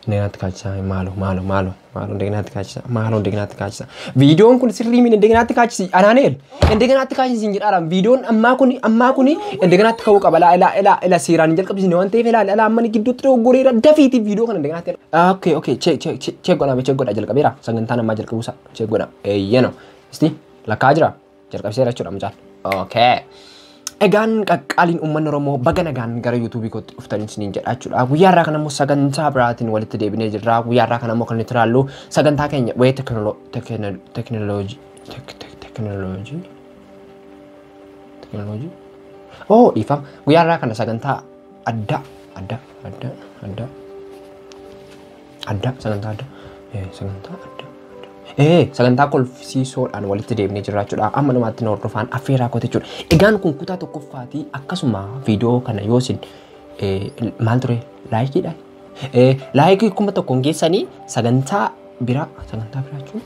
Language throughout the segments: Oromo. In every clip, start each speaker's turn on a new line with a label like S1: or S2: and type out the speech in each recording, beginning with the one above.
S1: Indegenaatti kaachisaa maalo maalo maalo maalo indegenaatti kaachisaa maalo indegenaatti kaachisaa. Viidiyoon kun sirrii miti indegenaatti kaachisi Anaaneel indegenaatti kaachisi hin jedhaadhaan viidiyoon ammaa kun indegenaatti ka'uu qaba ilaa ilaa ilaa ilaa seeraan hin jalqabsiisne waan ta'eef ilaa ilaa amma gidduutti doggoreera dafiiti viidiyoo kana indegenaatti. Okay okay check check check godhaa check godhaa jalqabeera sagantaan ammaa jalqabuusa check godhaa eeyyeno isti lakkaa jira jalqabseera jechuudha mucaan. Okay. Egaan qaqqaaliin uummanni Oromoo baga nagaan gara yuutuubii kootti dhuftanii isiniin jedha jechuudha. Guyyaa irraa kana immoo sagantaa biraatiin walitti deebinee jirra. Guyyaa irraa kana immoo kan nuti ilaallu sagantaa keenya wayii teekinooloojii teekinooloojii teekinooloojii oh dhiifama. Guyyaa irraa kana sagantaa adda adda adda adda adda sagantaa adda sagantaa adda sagantaa kolfisiisoodhaan walitti deebinee jirra jechuudha. Amma dhumaatti nu hordofaan affeeraa kooti jechuudha. Egaan kun kutaa tokkoffaati. Akkasuma viidiyoo kana yoo isin maal ture laayikiidhaan laayikii 1000 geessanii sagantaa biraa jechuun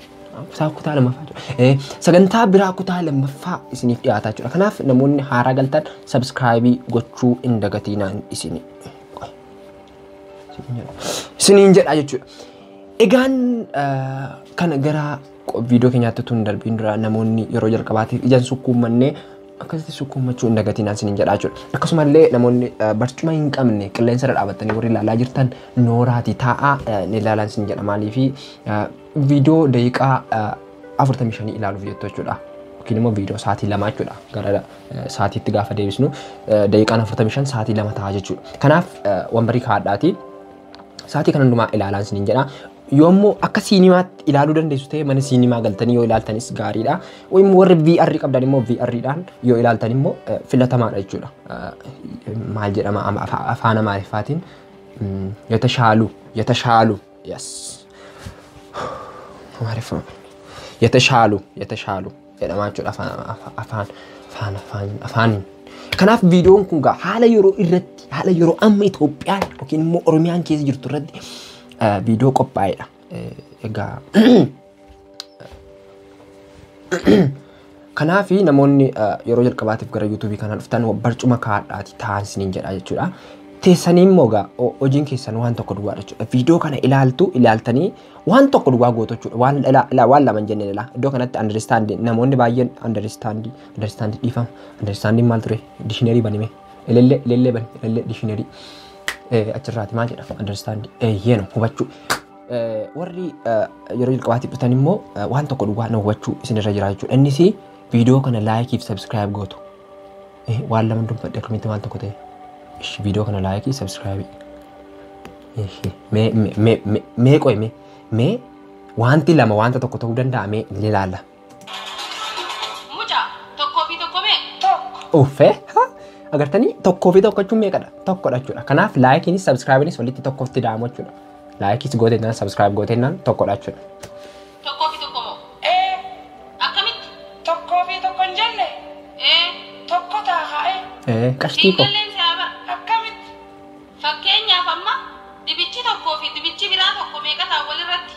S1: kutaa lammaffaa jechuudha. Sagantaa biraa kutaa lammaffaa isiniif dhiyaata jechuudha. Kanaaf namoonni haaraa galtan sabskraayibii gochuu hin dagatinaan isiniin jedha jechuudha. Egaan kana gara viidiyoo keenyaatti utuu hin darbiin dura namoonni yeroo jalqabaatiif ijaan sukkuummannee akkasitti sukkuummachuu hin dagatinaan isiniin jedha jechuudha. Akkasumallee namoonni barcuma hin qabne qilleensa irra dhaabattanii warri ilaalaa jirtan nooraatii taa'aa ni ilaalaan isiniin jedha. Maaliifi viidiyoo daqiiqaa 45 ilaaluuf jettu jechuudha. Yookiin immoo viidiyoo sa'aatii 2 jechuudha. Gara sa'aatiitti gaafa deebisnu daqiiqaan 45 sa'aatii 2 ta'a jechuudha. Kanaaf wambarii kaa'adhaatii sa'aatii kana hundumaa ilaalaan isiniin jedha. Yommuu akka siinimaatti ilaaluu dandeessu ta'e mana siinimaa galtanii yoo ilaaltanis gaariidha. Warri VR qabdan immoo VR-dhaan yoo ilaaltan immoo filatamaadha jechuudha. Maal jedhama afaan Amaariffaatiin የተሻሉ የተሻሉ yes Amaariffaa የተሻሉ የተሻሉ jedhama jechuudha afaan afaan afaan afaan afaan. Kanaaf viidiyoon kun haala yeroo irratti haala yeroo amma Itoophiyaan yookiin immoo Oromiyaan keessa jirtu irratti viidiyoo qophaa'edha. Egaa kanaaf namoonni yeroo jalqabaatiif gara yuutuubii kana dhuftan barcuma kaa'adhaati taa'an isiniin jedha jechuudha. Teessanii immoo egaa hojiin keessan waan tokko duwwaadha jechuudha. Viidiyoo kana ilaaltanii waan tokko duwwaa gootu jechuudha. Waan lama hin jenne ilaa. Iddoo kanatti understand namoonni baay'een understand dhiifama. Understanding maal ture? Dictionary banime. Ilellee bani ilellee dictionary. Achirraati maal jedha? Understand eeyyeno hubachuu. Warri yeroo jalqabaatiif dhuftan immoo waan tokko duwwaa na hubachuu isinirra jira jechuudha. Innis viidiyoo kana laayikii fi sabskiraayib gootu. Waan lama dubbadhe akkamitti maal tokko ta'e? Viidiyoo kana laayikii sabskiraayibii. Mee qoy mee wanti lama wanta tokko ta'uu danda'a mee ni ilaalla.
S2: Mucaa tokkoo fi tokko mee?
S3: Tokko.
S1: Uffee agartanii tokkoo fi tokko jechuun meeqadha? Tokkodha jechuudha. Kanaaf laayikiinis sabskiraayibiinis walitti tokkotti da'amu jechuudha. Laayikiis gootennaan sabskiraayib gootennaan tokkodha jechuudha.
S2: Tokkoo fi tokko moo? Akkamitti?
S3: Tokkoo fi tokko hin jenne? Tokko taa'ee.
S1: Qashtii koo.
S2: Siingalleen si'aa
S3: Akkamitti?
S2: Fakkeenyaaf amma dibichi tokkoo fi dibichi biraa tokko meeqa ta'a walirratti?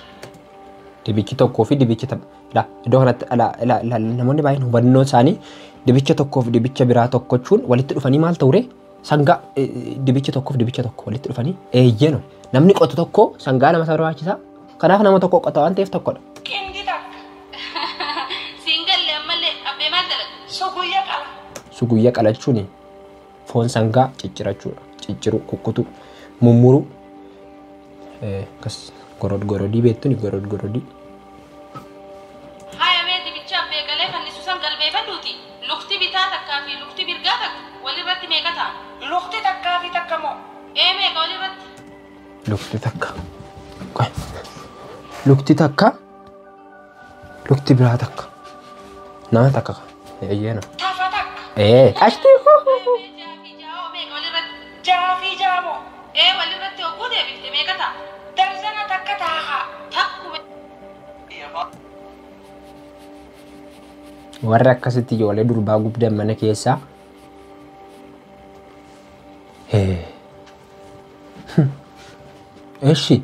S1: Dibichi tokkoo fi dibichi iddoo kanatti namoonni baay'een hubannoo isaanii dibicha tokkoo fi dibicha biraa tokko jechuun walitti dhufanii maal ta'u ree? Sangaa dibicha tokkoo fi dibicha tokko walitti dhufanii eeyyeno namni qotu tokko sangaa lama isa barbaachisa. Kanaaf nama tokko qota waan ta'eef tokkodha.
S3: Qindi takka.
S2: Siingallee ammallee abbee maal dalaga?
S3: Suguyya qala.
S1: Suguyya qalachuun foon sangaa ciccirachuudha. Cicciru, kukkutu, mummuru. Akkas gorodii beektuni gorodii.
S2: Haaya mee dibicha abbee qalee fannisu san galbeeffadhuuti. Lukti bitaa takkaa fi lukti mirgaa takka walirratti meeqa ta'a?
S3: Lukti takkaa fi takka moo?
S2: Meeqa walirratti?
S1: Lukti takka. Lukti takka. Lukti biraa takka. Nama takka. Eeyyeena.
S3: Tafa takka.
S1: Qashtii.
S2: Ja'a fi ja'a meeqa walirratti?
S3: Ja'a fi ja'a moo?
S2: Walirratti hogguu deebifte meeqa ta'a?
S3: Darzana takka taa'a.
S2: Takku.
S1: Warri akkasitti ijoollee durbaa gubdan mana keessaa. Eshi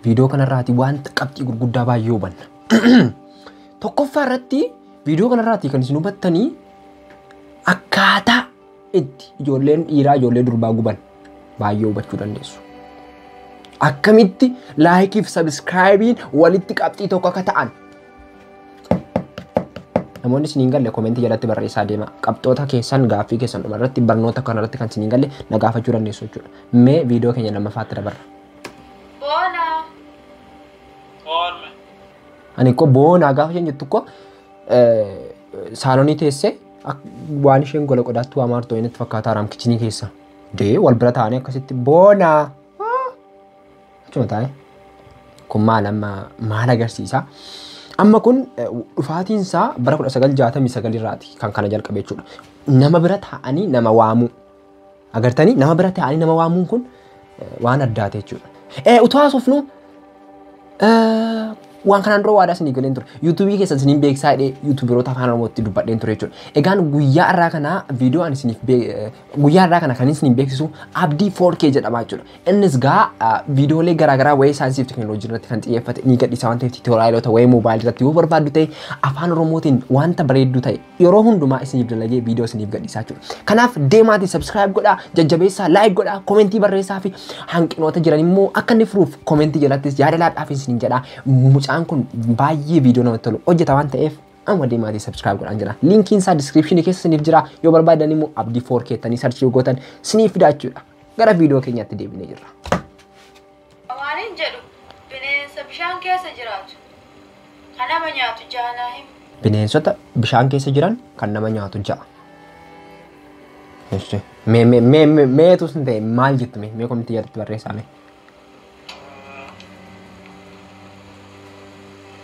S1: viidiyoo kanarraati wanta qabxii gurguddaa baay'ee hubanna. Tokkoffaa irratti viidiyoo kanarraati kan isin hubattanii akkaataa itti ijoolleen dhiiraa ijoollee durbaa guban baay'ee hubachuu dandeessu. Akkamitti like fi subscribein walitti qabxii tokko akka ta'an. Namoonni isiniin galle komentii jalatti barreessaa deema. Qabxoota keessan gaaffii keessan dhumarratti barnoota kanarratti kan isiniin galle na gaafachuu dandeessu jechuudha. Mee viidiyoo keenya lammaffaatti dabarra.
S2: Boona.
S4: Oolme.
S1: Ani ko boonaa gaafa isheen jettu ko saalonii teessee waan isheen gola qodaatti waa maartu inni fakkaata haaraam kichinii keessa. Dee wal bira taa'anii akkasitti boonaa. Achuma taa'e. Kun maal amma maal agarsiisa? Amma kun dhufaatiin isaa bara 1969 irraati kan kana jalqabe jechuudha. Nama bira taa'anii nama waamuu. Agartanii nama bira taa'anii nama waamuun kun waan addaati jechuudha. Utuu haasofnu waan kanaan dura waadaa isinii galeen ture. Yuutuubii keessan isiniin beeksisaa jedhee yuutuubiroota afaan Oromootti dubbadheen ture jechuudha. Egaan guyyaa irraa kana viidiyoo ani isiniif guyyaa irraa kana kan isiniin beeksisu Abdii 4K jedhama jechuudha. Innis gaa viidiyoolee garaagaraa waa'ee saayinsii fi teekinooloojii irratti kan xiyyeeffate ni gadhiisa waan ta'eef tiitooriyaalota waa'ee moobaayilii irratti yoo barbaaddu ta'e afaan Oromootiin wanta bareedduu ta'e yeroo hundumaa isiniif dalagee viidiyoo isiniif gadhiisaa jechuudha. Kanaaf deemaatii subscribe godhaa, jajjabeessaa, like godhaa, komentii barreessaa fi hanqinoota jiran immoo akka inni furuuf komentii jalattis yaada laadhaaf isiniin jedha. Mucaan kun baay'ee viidiyoo namatti tolu hojjeta waan ta'eef amma deemaatii subscribe godhaan jira. Linkiin isaa description keessa isiniif jira. Yoo barbaadan immoo Abdii 4K jettanii search yoo gootan isiniif fida jechuudha. Gara viidiyoo keenyaatti deebinee jirra.
S2: Waan hin jedhu bineensa bishaan keessa jiraatu kan nama nyaatu jaanaa himi.
S1: Bineensota bishaan keessa jiran kan nama nyaatu ja'a. Mee mee mee mee meetu sun ta'e maal jettu mee mee komentii jalatti barreessaa mee.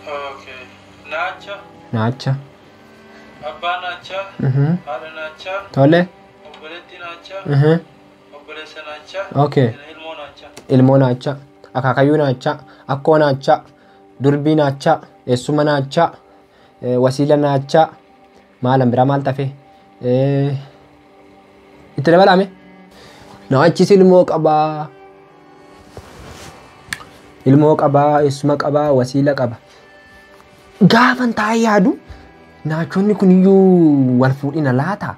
S4: Okay. Naacha.
S1: Naacha.
S4: Abbaa naachaa. Haadha naachaa.
S1: Tole.
S4: Obboleettii naachaa. Obboleessa naachaa.
S1: Okay.
S4: Ilmoo naachaa.
S1: Ilmoo naachaa. Akaakayyuu naachaa. Akkoo naachaa. Durbii naachaa. Eessuma naachaa. Wasiila naachaa. Maalan biraa maal tafe? Itti dabalame. Naachis ilmoo qabaa. Ilmoo qabaa, eessuma qabaa, wasiila qaba. Gaafan taa'ee yaadu naachonni kuniyyuu wal fuudhina laata?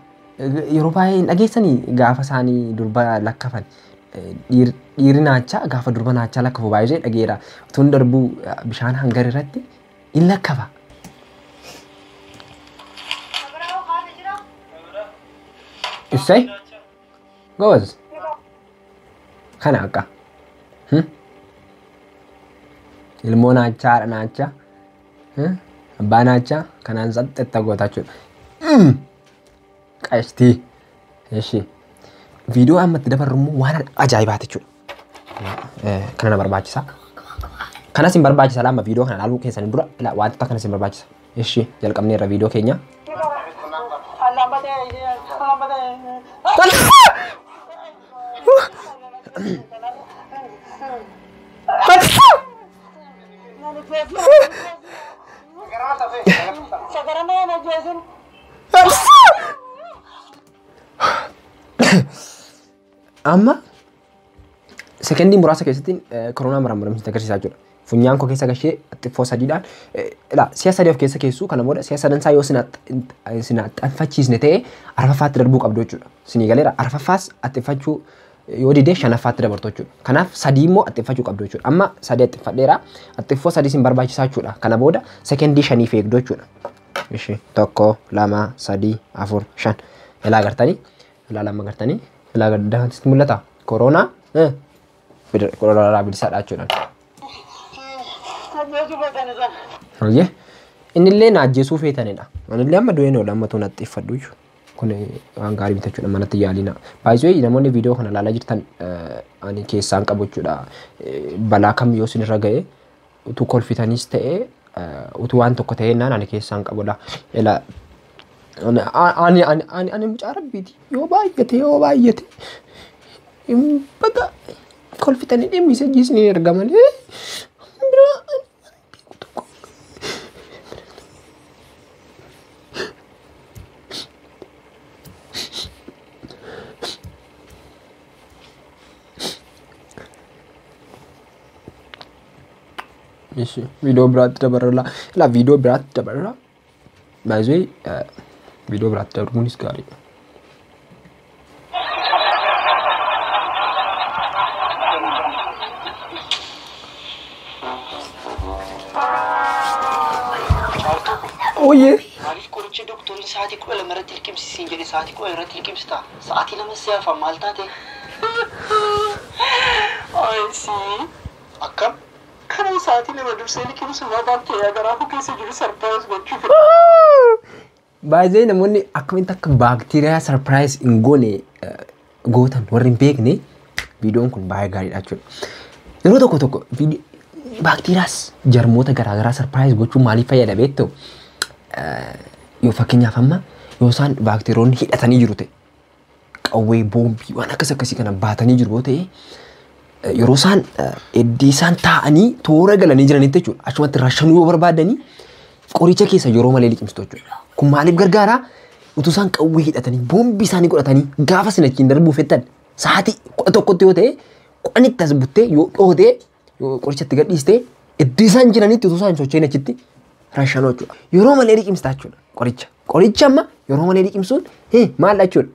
S1: Yeroo baay'ee hin dhageessanii gaafa isaanii durba lakkafan. Dhiirri naachaa gaafa durba naachaa lakkafu baay'ee dhageera. Tun darbuu bishaan hangar irratti hin lakkafa.
S2: Kabiraa haati jira?
S1: Issay? Goos. Kana akka. Ilmoo naachaa, haadha naachaa, abbaa naachaa kanaan saxxetta goota jechuudha. Qashtii. Eshi. Viidiyoo amma itti dabarru immoo waan ajaa'ibaati jechuudha. Kana na barbaachisa. Kanas hin barbaachisa lama viidiyoo kana ilaaluu keessan dura wantoota kanas hin barbaachisa. Eshi jalqabneerra viidiyoo keenya. Amma sekendii muraasa keessatti koronaa marammaramsitti agarsiisaa jira. Funyaan koo keessa gashee xiffoo sadiidhaan si'a sadii of keessa keessuu kana booda si'a sadansaa yoo sin axxanfachiisne ta'e arfaffaatti darbuu qabdu jechuudha. Sinii galeera arfaffaas axxanfachuu yoo dide shanaffaatti dabartu jechuudha. Kanaaf sadii immoo axxanfachuu qabdu jechuudha. Amma sadii axxanfadheera axxiffoo sadii sin barbaachisaa jechuudha. Kana booda sekendii shaniif eegdu jechuudha. Ishi 1 2 3 4 5 ilaa agartanii ilaa lama agartanii ilaa gaddaatti mul'ata. Koronaa koronaa bilisaadha jechuudha. Oye, innillee na ajjeesuu feetanidha. Anillee amma du'een oola amma toon axxeeffadhu jechuudha. Kun waan gaarii miti jechuudha manatti yaalina. Baay'ee namoonni viidiyoo kana ilaalaa jirtan ani keessaan qabu jechuudha. Balaa kam yoo isinirra ga'e utuu kolfitanis ta'e utuu waan tokko ta'e naan ani keessaan qabudha. Ila ani ani ani ani mucaa rabbiiti yoo baay'ate yoo baay'ate baga kolfitanii dhimmise jiisni erga malee biraa Ishi viidiyoo biraatti dabarra. Ilaa viidiyoo biraatti dabarra. Baay'ee viidiyoo biraatti darbuunis gaariidha. Oyyee.
S5: Maaliif qoricha doktoriin sa'aatii 12 irratti liqimsisiin jedhe sa'aatii 10 irratti liqimsita? Sa'aatii 2 si hafa maal taate? Ayisii. Akkam? Kana sa'aatii 2 dursee liqimsu baakteeriyaa garaa koo keessa jiru surprise gochuuf.
S1: Baay'ee namoonni akkamitti akka baakteeriyaa surprise hin goone gootan warri hin beekne viidiyoon kun baay'ee gaariidha jechuudha. Yeroo tokko tokko baakteeriyaas jarmoota garaagaraa surprise gochuun maaliif fayyada beektu? Yoo fakkeenyaaf amma yoo isaan baakteeriyoonni hidhatanii jiru ta'e qawwee boombii waan akkas akkasii kana baatanii jiru yoo ta'e yeroo isaan iddii isaan taa'anii toora galanii jiranitti jechuudha. Achumatti rashanuu yoo barbaadanii qoricha keessa yeroo malee liqimsitu jechuudha. Kun maaliif gargaara? Utuu isaan qawwee hidhatanii boombii isaanii godhatanii gaafa isin achiin darbuu fettan sa'aatii 11tti yoo ta'e 10tti as buttee yoo dhootee yoo qoricha itti gadhiistee iddoo isaan jiranitti utuu isaan hin socho'in achitti rashanuu jechuudha. Yeroo malee liqimsita jechuudha qoricha. Qoricha amma yeroo malee liqimsuun maal jechuudha?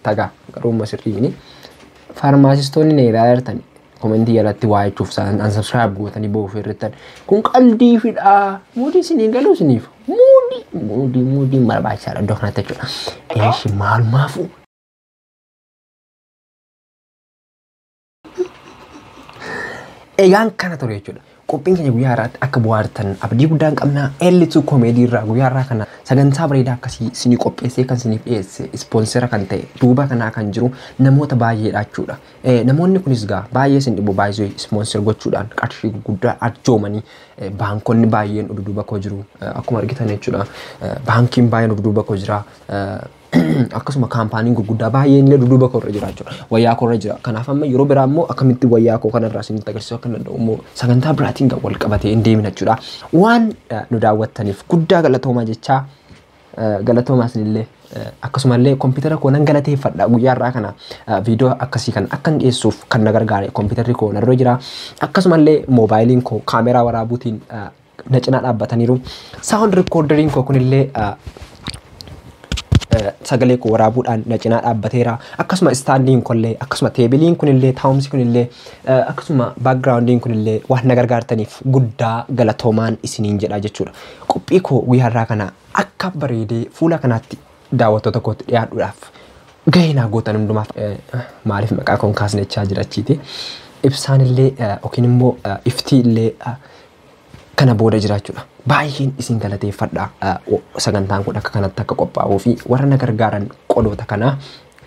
S1: Tagaa garuu sirrii faarmaasistoonni na ilaalaa jirtan komentii jalatti waa jechuuf isaan unsubscribe gootanii ba'uuf hirrittan kun qaldii fidhaa muudii isinii galuu isiniif muudii muudii muudii barbaachisaadha iddoo kanatti jechuudha. Eeshi maalumaafu egaan kana ture jechuudha. Qophiin keenya guyyaa har'aatti akka bu'aartan abdii guddaan qabna. L2 Comedy irraa guyyaa har'aa kana sagantaa bareedaa akkasii isinii qopheessee kan isiniif dhiyeesse ispoonsera kan ta'e duuba kanaa kan jiru namoota baay'eedha jechuudha. Namoonni kunis gaa baay'ee isin dhibu baay'ee ispoonser gochuudhaan qarshii gurguddaa arjoomanii baankonni baay'een duuba koo jiru akkuma argitan jechuudha. Baankiin baay'een duuba koo jira. Akkasuma kaampaaniin gurguddaa baay'een illee duuba koo irra jira jechuudha. Wayyaa koo irra jira. Kanaaf amma yeroo biraa immoo akkamitti wayyaa koo kanarraa isinitti agarsiisuu akka danda'u immoo sagantaa biraatiin kan wal qabatee hin deemina jechuudha. Waan nu daawwattaniif guddaa galatoomaa jechaa galatoomaa isinillee akkasumallee kompiitara koo nan galateeffadha guyyaa irraa kana viidiyoo akkasii kan akka hin dhiyeessuuf kan na gargaare kompiitarri koo narra jira. Akkasumallee moobaayiliin koo kaameraa waraabuutiin na cinaa dhaabbataniiru. Saawund rikoorderiin koo kunillee sagalee koo waraabuudhaan na cinaa dhaabbateera. Akkasuma istaandiin kunillee akkasuma teebiliin kunillee taa'umsi kunillee akkasuma baakgiraawundiin kunillee waan na gargaartaniif guddaa galatoomaan isiniin jedha jechuudha. Qophii koo guyyaa irraa kana akka bareedee fuula kanaatti daawwattoota kootti dhiyaadhuudhaaf gahee naa gootan hundumaaf maaliif maqaa koon kaasnechaa jira achiiti. Ibsaan illee yookiin immoo iftii illee kana booda jira jechuudha. Baay'een isin galateeffadha sagantaan kun akka kanatti akka qophaa'uu fi warra na gargaaran qodoota kanaa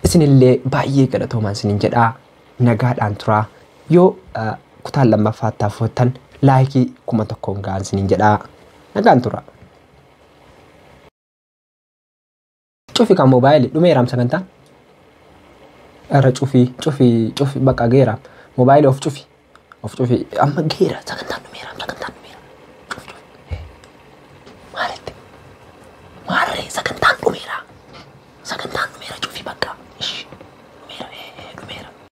S1: isinillee baay'ee galatoomaan isiniin jedhaa nagaadhaan turaa yoo kutaan lammaffaatti hafuuttan laayikii 1000 ga'an isiniin jedhaa nagaan turaa. Cufi kan moobaayilii dhumeeraam sagantaan irra cufii cufii cufii bakka geera moobaayilii of cufi amma geera sagantaan.